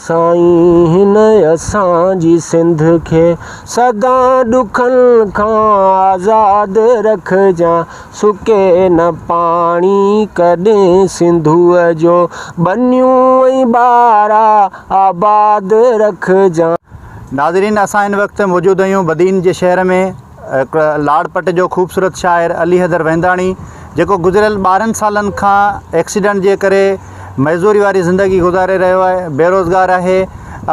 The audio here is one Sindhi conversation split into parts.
سائين هن اسان جي سنڌ کي سدا ڏکن کان آزاد رکجان سڪي نه پاڻي ڪڏهن سنڌوء جو ٻنيون ۽ ٻارا آباد رکجان. ناظرين اسان هن وقت موجود آهيون بدين جي شهر ۾ لاڙ پٽ جو خوبصورت شاعر علي حيدر وينداڻي جيڪو گذريل 12 سالن کان ايڪسيڊنٽ جي ڪري معذوري واري زندگي گذاري رهيو آهي بيروزگار آهي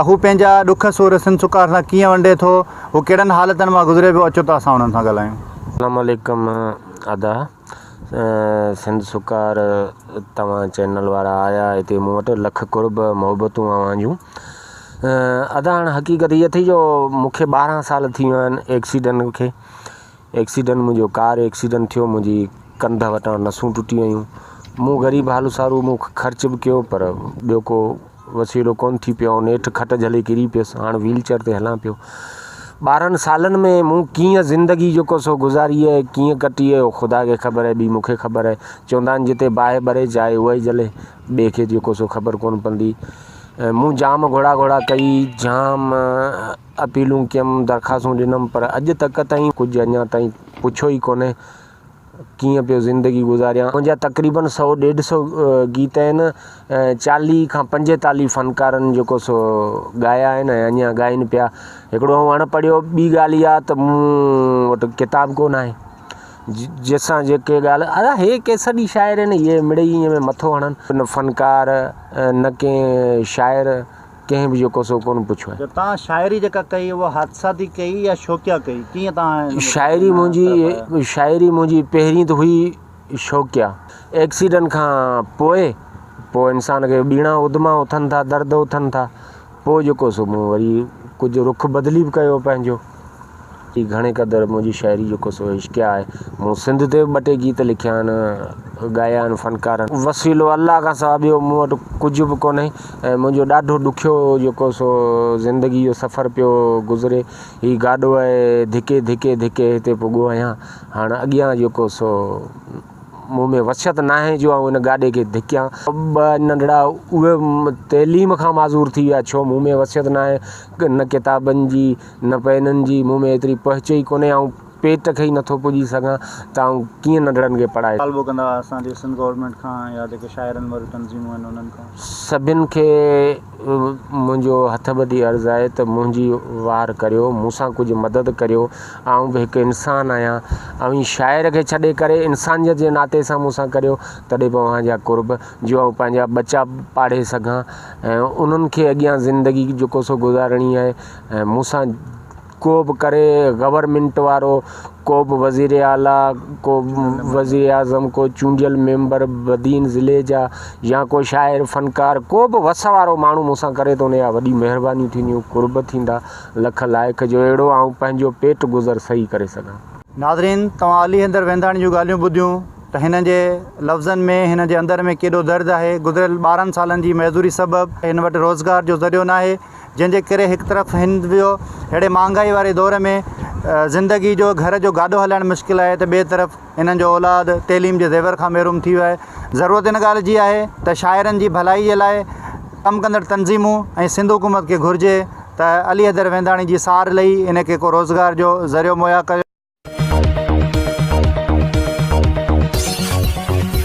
هو پنهنجا ڏک سور سنڌ سڪار سان ڪيئن ونڊي ٿو هو ڪهڙن حالتن مان گذري پيو اچو ته اسان انهن سان ڳالهايون. السلام عليڪم ادا سنڌ سڪار توهان چينل وارا آيا هتي مون وٽ لک قرب محبتون اوهان جون ادا هاڻ حقيقت هي اٿئي جو مون کي 12 سال ٿي ويا آهن ايڪسيڊنٽ کي ايڪسيڊنٽ منهنجو ڪار ايڪسيڊنٽ ٿيو منهنجي ڪنڌ وٽان نسون ٽٽي ويون مون غريب حال سارو مون خرچ به ڪيو پر ٻيو ڪو وسيلو ڪونه ٿي پيو آئون نيٺ کٽ جهلي ڪري پيس هاڻ ويل چيئر تي هلان پيو 12 سالن ۾ مون ڪيئن زندگي جيڪو سو گذاري آهي ڪيئن ڪٽي آهي اهو خدا کي خبر آهي ٻي مون کي خبر آهي چوندا آهن جتي باهه ٻري جاء اها ئي جلي ٻئي کي جيڪو سو خبر ڪونه پوندي مون جام گهوڙا گهوڙا ڪئي جام اپيلون ڪيم درخواستون ڏنم پر اڄ تڪ تائين ڪجهه اڃا تائين پڇيو ئي ڪونهي ڪيئن پيو زندگي گذاريان. منهنجا تقريبن سئو ڏيڍ سئو گيت آهن 40 کان 45 فنڪارن جيڪو سو ڳايا آهن ۽ اڃا ڳائين پيا. هڪڙو آئون اڻ پڙهيو ٻي ڳالهه اها ته مون وٽ ڪتاب ڪونه آهي جنهن سان جيڪي ڳالهه ادا هي ڪي سڄي شاعر آهن اهي مڙئي ائين ۾ مٿو هڻن نه فنڪار نه ڪنهن شاعر ڪنهن به جيڪو سو ڪونه پڇيو آهي. جو توهان شاعري جيڪا ڪئي اها حادثاتي ڪئي يا شوقيه ڪئي ڪيئن توهان ان شاعري منهنجي شاعري منهنجي پهرين ته هئي شوقيه ايڪسيڊنٽ کان پوء پوء انسان کي ٻيڻا اڌما اٿن ٿا درد اٿن ٿا پوء جيڪو سو مون وري ڪجهه رخ بدلي به ڪيو پنهنجو. گهڻي قدر منهنجي شاعري جيڪو سو عشقيه آهي. مون سنڌ تي به ٻه ٽي گيت لکيا آهن، ڳايا آهن فنڪارن. وسيلو الله کان سواء ٻيو مون وٽ ڪجهه به ڪونهي ۽ منهنجو ڏاڍو ڏکيو جيڪو سو زندگي جو سفر پيو گذري. هي گاڏو آهي ڌڪي ڌڪي ڌڪي هتي پڳو آهيان. هاڻ اڳيان جيڪو سو مون ۾ وسعت ناهي جو آئون ان گاڏي کي ڌڪيان. ٻه ننڍڙا اهي تعليم کان معذور ٿي ويا ڇو مون ۾ وسعت ناهي نه ڪتابن جي نه پينن جي مون ۾ ايتري پهچ ئي ڪونهي آئون پيٽ کي ئي نٿو پڄي سگهان ته آئون ڪيئن ننڍڙن کي پڙهائي. مطالبو ڪندا اسان جي سنڌ گورنمينٽ کان يا جيڪي شاعرن واريون تنظيمون آهن انهن کان. سڀن کي منهنجو هٿ ٻڌي عرض آهي ته منهنجي واهر ڪريو مون سان ڪجهه مدد ڪريو آئون به هڪ انسان آهيان اوهين شاعر کي ڇڏي ڪري انسانيت جي ناتي سان مون سان ڪريو تڏهن به اوهان جا قرب جو آئون پنهنجا ٻچا پاڙهي سگهان ۽ انهن کي اڳيان زندگي جيڪو سو گذارڻي آهي ۽ مون سان ڪو به ڪري گورنمينٽ وارو ڪو به وزير اعليٰ ڪو وزير اعظم ڪو چونڊيل ميمبر بدين ضلعي جا يا ڪو شاعر فنڪار ڪو به وس وارو ماڻهو مون سان ڪري ته ان جا وڏي مهربانيون ٿينديون قرب ٿيندا لک لائق جو اهڙو آئون پنهنجو پيٽ گذر صحيح ڪري سگهان. ناظرين توهان علي حيدر وينداڻي جون ڳالهيون ٻڌيون ته هن جي لفظن ۾ هن جي اندر ۾ ڪيڏو درد آهي گذريل 12 سالن جي معذوري سبب هن وٽ روزگار جو ذريعو ناهي جنهن جي ڪري هڪ طرف هن جو اهڙي مهانگائي واري دور ۾ زندگي جو گهر جو گاڏو هلائڻ مشڪل آهي ته ٻئي طرف هنن جو اولاد تعليم جي زيور کان محروم ٿي ويو آهي ضرورت ان ڳالهه جي آهي ته شاعرن جي ڀلائي جي لاء ڪم ڪندڙ تنظيمون ۽ سنڌ حڪومت کي گهرجي ته علي حيدر وينداڻي جي سار لهي ان کي ڪو روزگار جو ذريعو مهيا ڪيو.